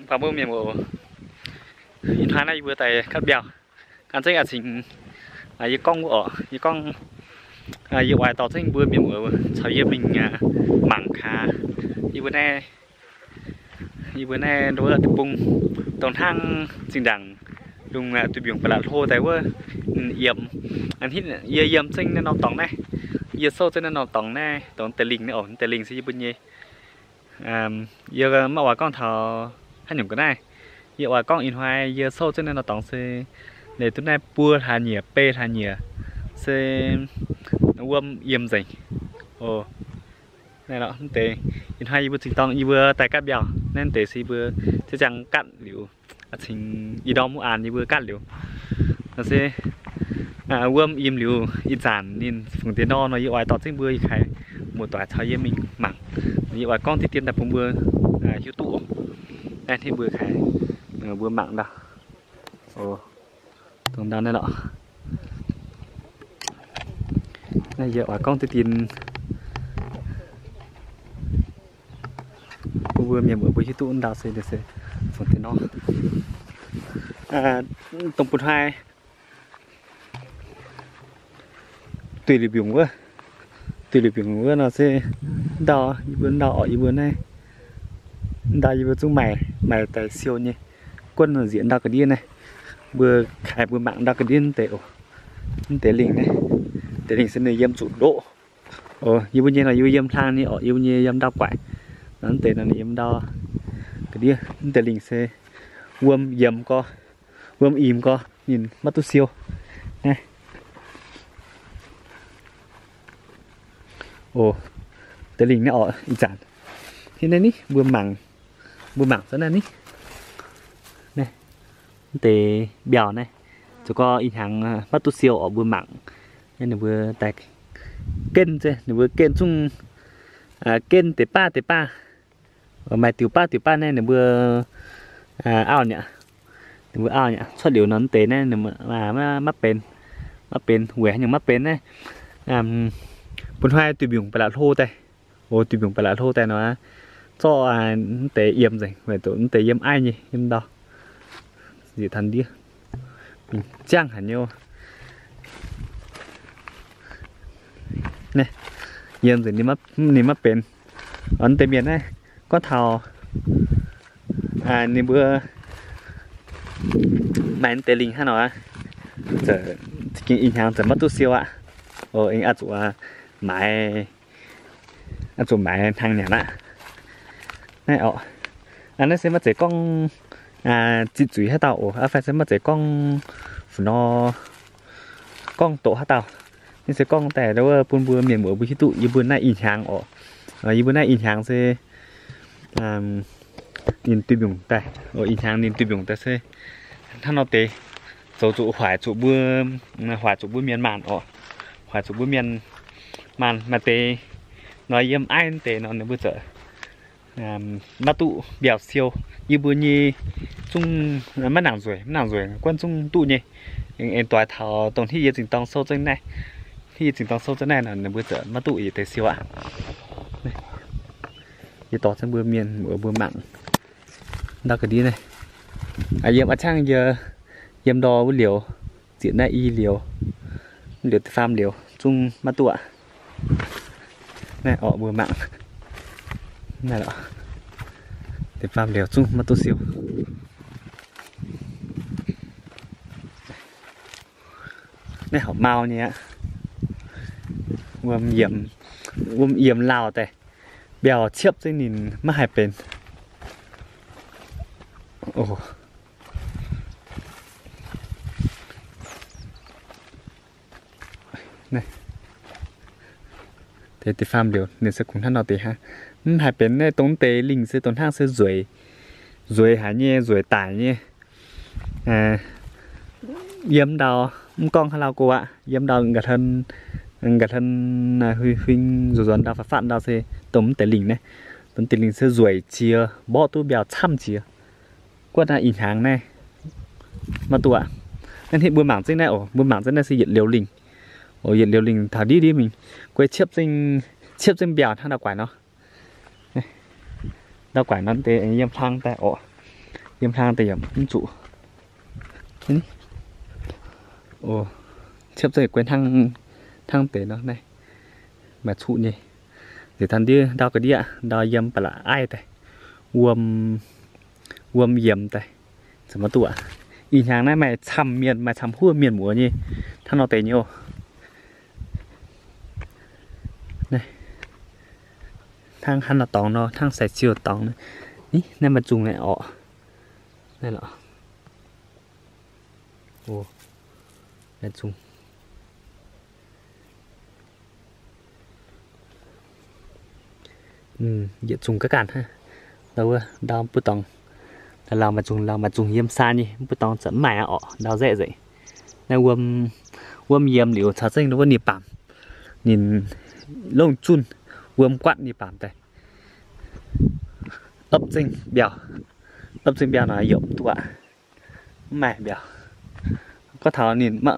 Baac mbuo mienh muoz, ih hnoi naaiv yie mbuo daaih gaatv mbiauh. Gan zengv a'cingx yie gorngv wuov oc, yie gorngv, yie oix dorh zengv mbuo mienh muoz caux yie mingh mangc gaax yie mbuo naaiv, yie mbuo naaiv wuov deic-bung, dongh hnangv zinh ndaangc lungh duih mbiungc ba'laqc hlo daaih wuov, yiem, yie yiem zengv naaiv norm dorngx naaiv, yie souv zengv naaiv norm dorngx naaiv, dongh deix lingh naaiv oc, deix lingh se yie mbuo nyei. Yie maiv oix gorngv taux haaix nyungc ga'naaiv. Yie oix gorngv ih hnoi yie souv zengv naaiv norm dorngx se leiz duqv naaiv buo hlaax nyieqc, beiv hlaax nyieqc se wuom yiem nzengc. Naaiv deix, ih hnoi yie mbuo zingh dorng yie mbuo daaih gaatv mbiauh naaiv deix se yie mbuo ziex ziangh gaatv liuz, cingx ih ndorm wuov aanx yie mbuo gaatv liuz, se wuom yiem liuz ih zanc ninh fungc deix nor nor yie oix dorh zengv mbuo yietc kaaix muoz-doic caux yie mingh mangc. Yie oix gorngv diqv dien daaih bun mbuo hiuv duqv. Naaiv hnangv mbuo kaaix, mbuo mangc ndau. Dongh ndau naaiv lorqc. Naaiv yie oix gorngv diqv dien bun mbuo mienh muoz mbuo hiuv duqv ndau se, se fungc deix nor. Dongh bun hnoi duih liuz mbiungc wuov, duih liuz mbiungc wuov nor se ndau, yie mbuo ndau oc, yie mbuo naaiv ndau yie mbuo zungv maaih, maaih daaih siou nyei. Guonv nzieqc ndau ga'ndiev naaiv, mbuo kaaix mbuo mangc ndau ga'ndiev deix oc. Deix lingh naaiv, deix lingh se ninh yiem zuqc ndoqv. Yie mbuo nyei nor yie mbuo yiem hlang nyei oc, yie mbuo nyei yiem ndau guaaic. Nor deix nor ninh yiem ndau ga'ndiev. Deix lingh se wuom yiemx gorx, wuom imx gorx ninh maiv duqv siou. Naaiv, deix lingh naaiv oc, ih zanc hnangv naaiv ni, mbuo mangc, mbuo mangc zunv naaiv ni. Naaiv deix mbiauh naaiv, zoux gorx ih hnyangx maiv duqv siou oc, mbuo mangc. Naaiv ninh mbuo daaih genv, ninh mbuo genv zungv, genv deix baav deix baav, maaih diuc baav diuc baav naaiv ninh mbuo auv nyei, ninh mbuo auv nyei cuotv liuz nor deix naaiv maiv benx, maiv benx, weic haaix nyungc maiv benx naaiv, bun hnoi duih mbiungc ba'laqc hlo daaih. O, duih mbiungc ba'laqc hlo daaih nor, zorqv deix yiem nzengc, weic zuqc deix yiem aiv nyei, yiem ndau, nzieqc taux ndiev, ziangh haic nyei. Yiem nzengc ninh maiv benx. Deix mienh naaiv gorngv taux ninh mbuo maaih deix lingh hnangv nor, za'gengh ih hnyangx za'gengh maiv duqv siou aqv. Aengx oix zuqc maaiz, oix zuqc maaiz hnaangx nyanc aqv. Naaiv oc, naaiv se maiv zeiz gorngv zipv zuiz haaix dauh oc, fai se maiv zeiz gorngv fu nor, gorngv doqc haaix dauh. Naaiv se gorngv daaih wuov bun mbuo mienh muoz mbuo hiuv duqv yie mbuo naaiv ih hnyangx oc. Yie mbuo naaiv ih hnyangx se ninh duih mbiungc daaih, ih hnyangx ninh duih mbiungc daaih se hnangv nor deix, zoux zuqc hoic zuqc mbuo, hoic zuqc mbuo mienh maanh oc, hoic zuqc mbuo mienh maanh. Maaih deix nor yiem aiv deix nor ninh mbuo za'gengh maiv duqv mbiauh siou. Yie mbuo nyei zungv maiv nangc nzueic, maiv nangc nzueic, guonv zungv duqv nyei. Aengx doix taux dongh hnangv yie zingh dorng sou zengv naaiv, hnangv yie zingh dorng sou zengv naaiv nor ninh mbuo za'gengh maiv duqv yietc deix siou aqv. Yie dorh zengv mbuo mienh muoz mbuo mangc ndau ga'ndiev naaiv. Yiem a'ciangv yie yiem ndor wuov liuz, zieqc naaiv i liuz, liuz da'faam liuz zungv maiv duqv aqv. Naaiv orqc mbuo mangc, naaiv da'faam liuz zungv maiv duqv siou. Naaiv horpc mau nyei aqv. Wuom yiem lauh daaih, mbiauh ciepv zengv ninh maiv haih benx. Deix faam liouc ninh se kungx hnangv nor deix hnangv. Mv haih benx naaiv dongh deix lingh se dongh hnangv se nzueic, nzueic haic nyei, nzueic daic nyei. Yiem ndau mv gorngv haaix lauh go aqv, yiem ndau nqa'hlen, nqa'hlen huing nzuonx ndau fatv fatv ndau se dongh mv deix lingh naaiv. Dongh deix lingh se nzueic jiex, mborqv duqv mbiauh camv jiex. Guov naaiv ih hnyangx naaiv maiv duqv aqv. Naaiv hnangv mbuo mangc zengv naaiv oc, mbuo mangc zengv naaiv se yietc liouh lingh. Oc, yietc liouh lingh taux ndiev ndiev mingh, guei ciepv zengv, ciepv zengv mbiauh hnangv ndau guaaic nor. Ndau guaaic nor deix yiem hlang daaih oc. Yiem hlang deix yaac mv zuqc. Ciepv zengv guei hnangv deix nor naaiv, maaih cuqv nyei. Liuz dangh ndiev ndau ga'ndiev ndau yiem ba'laqc aiv daaih, wuom, wuom yiemx daaih, zoux maiv duqv aqv. Ih hnyangx naaiv maaih camv mienh, maaih camv huov mienh muoz nyei hnangv nor deix nyei oc. Hnangv haaix nor dorngx nor, hnangv sai-siou dorngx. Naaiv maaih zungh naaiv orqc. Naaiv lorqc. Maaih zungh. Yietc zungh ga'ganh hnangv. Ndau wuov ndau mv buov dorngx. Lauh maaih zungh, lauh maaih zungh yiem saa nyei, mv buov dorngx za'gengh mv maaih aqv orqc, ndau nzaeqv nzengc. Naaiv wuom, wuom yiemx liuz caux zengv wuov ninh baamc, ninh longh zunh, wuom guatv ninh baamc daaih, opv zengv mbiauh, opv zengv mbiauh nor yaac mv duqv aqv. Mv maaih mbiauh. Gorngv taux ninh mv,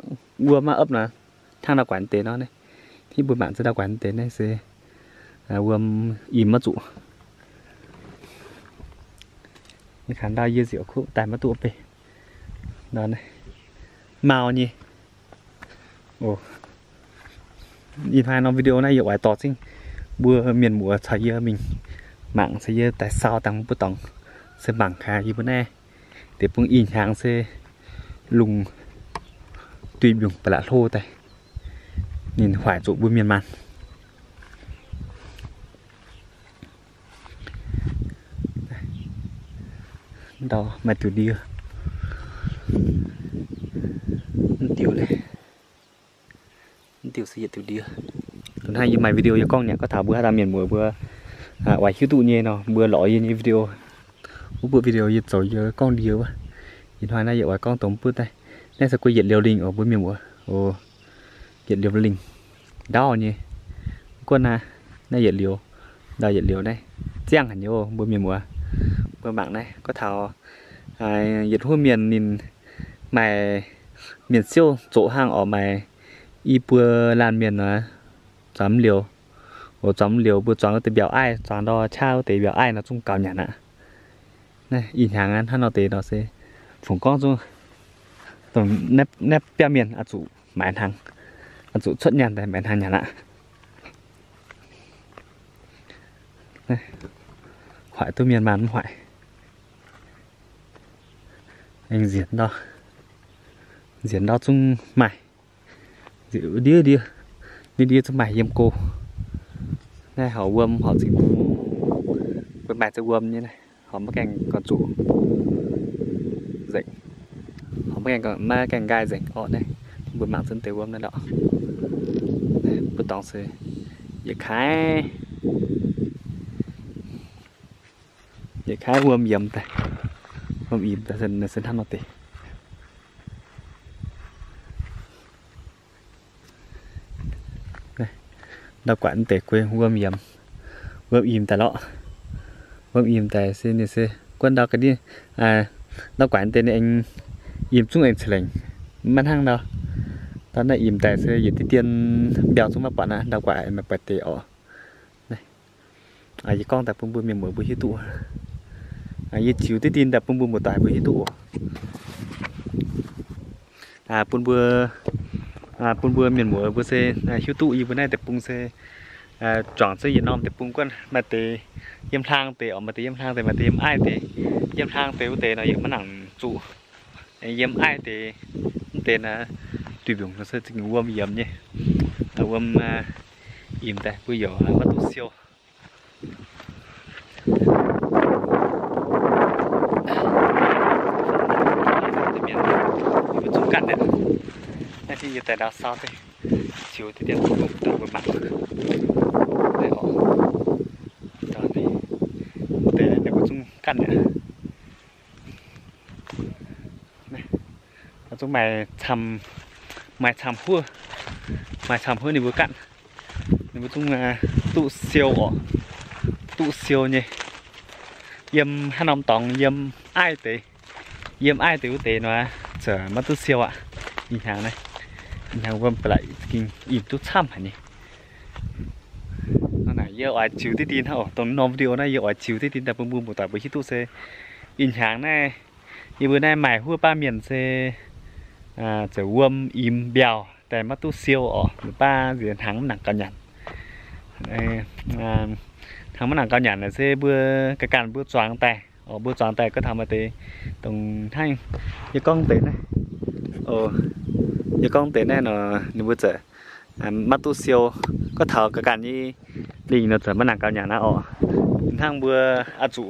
wuom maiv opv nor, hnangv ndau guaix deix nor naaiv, hitv mbuo mangc zengv ndau guaix deix naaiv se wuom im maiv zuqc. Yie kangx ndau yie ziouc kuv daaih maiv duqv beiv. Mau nyei. Ih hnoi norm video naaiv yie oix dorh zingv mbuo mienh muoz caux yie mingh mangc, caux yie daaih sau dangh mv buov dorngx se mangc gaax yie mbuo naaiv deic-bung ih hnyangx se lungh duih mbiungc ba'laqc hlo daaih, ninh hoic zuqc mbuo mienh maanh. Ndau maaih diuh ndie. Mv diuh, mv diuh se yietc diuh ndie. Hnangv yie maaih video yie gorngv nyei, gorngv taux mbuo haaix dauh mienh muoz mbuo oix hiuv duqv nyei nor, mbuo lorz yie nyei video. Wuov buoqv video yie zoux yie gorngv ndie wuov. Ih hnoi naaiv yie oix gorngv dongh mv buoqv daaih. Naaiv se guei yietc liuz lingh oc mbuo mienh muoz. Yietc liuz lingh ndaauv nyei. Guov naaiv, naaiv yietc liuz, ndau yietc liuz naaiv ziangh haic nyei oc mbuo mienh muoz. Mbuo mangc naaiv gorngv taux yietc huov mienh ninh maaih mienh siouv zoqc hnangv oc, maaih i buo laanh mienh nor, zuangx mv liuz, oc, zuangx mv liuz mbuo zuangx wuov deix mbiauz aiv, zuangx ndau qaqv wuov deix mbiauz aiv nor zungv gaux nyanc aqv. Naaiv ih hnyangx hnangv nor deix nor se fungc gorngv zungv dongh naaiv biauv mienh oix zuqc maaiz hnaangx, oix zuqc cuotv nyaanh daaih maaiz hnaangx nyanc aqv. Hoic duqv mienh maanh mv hoic. Aengx nzienx ndau, nzienx ndau zungv maaih. Ndiev ndiev, ndiev ndiev zungv maaih yiem go. Naaiv horpc wuom horpc zingh, mbuo maaih ziex wuom nyei naaiv, horpc maiv gaengh gauh zuqc nzengc, horpc maiv gaengh, maiv gaengh nqaai nzengc orqc naaiv. Mbuo mangc zunv deix wuom naaiv lorqc. Mbuo dorngx se yietc kaaix, yietc kaaix wuom yiemx daaih, wuom yiemx daaih se hnangv nor deix. Ndau guaix deix guei wuom yiemx, wuom yiemx daaih lorqc. Wuom yiemx daaih se ninh se guon ndau ga'ndiev, ndau guaix deix ninh aengx yiemx zungv aengx ca'lengc, maiv hnangv ndau. Ndau naaiv yiemx daaih se yietc diqv dien mbiauh zungv maiv buatc aqv, ndau guaix maaih buatc deix orqc. Yie gorngv daaih bun mbuo mienh muoz mbuo hiuv duqv. Yie ziux diqv dien daaih bun mbuo muoz-doic mbuo hiuv duqv oc. Bun mbuo, bun mbuo mienh muoz mbuo se hiuv duqv yie mbuo naaiv deic-bung se juangc zengv yietc norm deic-bung guanh, maaih deix yiem hlang deix orqc, maaih deix yiem hlang deix, maaih deix yiem aiv deix. Yiem hlang deix wuov deix nor yaac maiv nangc zuqc. Yiem aiv deix, mv deix naaiv duih mbiungc nor se zingh wuom yiemx nyei. Wuom yiemx daaih mbuo yaac maiv duqv siou. Mbuo zungv ganh naaiv, naaiv yie daaih ndau sau deix, ziux deix dien mbuo mangc. Deix ninh mbuo zungv ganh naaiv. Zungv maaih camv, maaih camv huov, maaih camv huov ninh mbuo ganh. Ninh mbuo zungv duqv siou orqc, duqv siou nyei. Yiem haaix norm dorngx yiem aiv deix, yiem aiv deix wuov deix nor, zuqc maiv duqv siou aqv. Ih hnyangx naaiv, ih hnyangx wuom ba'laqc ging im duqv camv haic nyei. Yie oix ziux diqv dien hnangv oc, dongh norm video naaiv yie oix ziux diqv dien daaih bun mbuo muoz-doic mbuo hiuv duqv se ih hnyangx naaiv Yie mbuo naaiv maaih huov baav mienh se zoux wuom, imx, mbiauh daaih maiv duqv siou orqc, baav nziex hnaangx maiv nangc gauh nyanc. Hnaangx maiv nangc gauh nyanc naaic se mbuo ga'ganh mbuo zuangx daaih, mbuo zuangx daaih gorngv taux maaih deix dongh hnangv yie gorngv deix naaiv, yie gorngv deix naaiv nor, ninh mbuo zaqc maiv duqv siou. Gorngv taux ga'ganh nyei lingh nor zaqc maiv nangc gauh nyanc aqv orqc. Hnangv mbuo oix zuqc,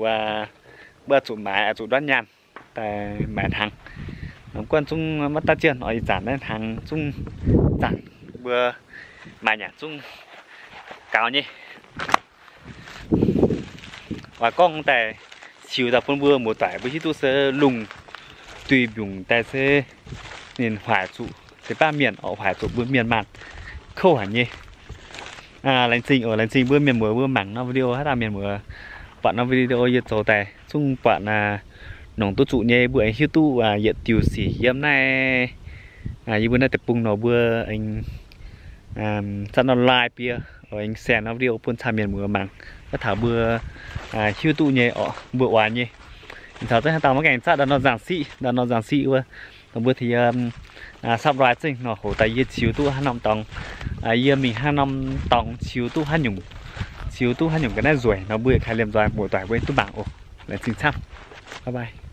mbuo oix zuqc maaiz, oix zuqc ndortv nyaanh daaih maaiz hnaangx. Guanh zungv maiv daav jienv oc, ih zanc naaiv hnaangx zungv zanc, mbuo maaiz nyanc zungv gaux nyei. Oix gorngv daaih siux daaih bun mbuo muoz-doic mbuo hiuv duqv se lungh duih mbiungc daaih se ninh hoic zuqc se baav mienh orqc, hoic zuqc mbuo mienh maanh kouv haic nyei. Laengz zingh oc, laengz zingh mbuo mienh muoz mbuo mangc norm video haaix dauh mienh muoz buatc norm video yie zoux daaih zungv buatc nongc duqv zuqc nyei, mbuo aengx hiuv duqv yietc diuh sic yiem naaiv yie mbuo naaiv deic-bung nor mbuo aengx zatv norm like bie, aengx share norm video bun camv mienh muoz mangc. Gorngv taux mbuo hiuv duqv nyei orqc, mbuo oix nyei. Caux zengv haaix dauh maiv gaengh zatv ndau nor nzangc siqv, ndau nor nzangc siqv wuov, dongh mbuo tengx yie subscribe zengv nor, hoc daaih yie ziux duqv haaix norm dorngx, yie mingh haaix norm dorngx ziux duqv haaix nyungc, ziux duqv haaix nyungc ga'naaiv nzueic nor mbuo yietc kaaix liemh nzoih muoz-doic mbuo duqv mangc oc. Laengz zingh camv. Bye bye.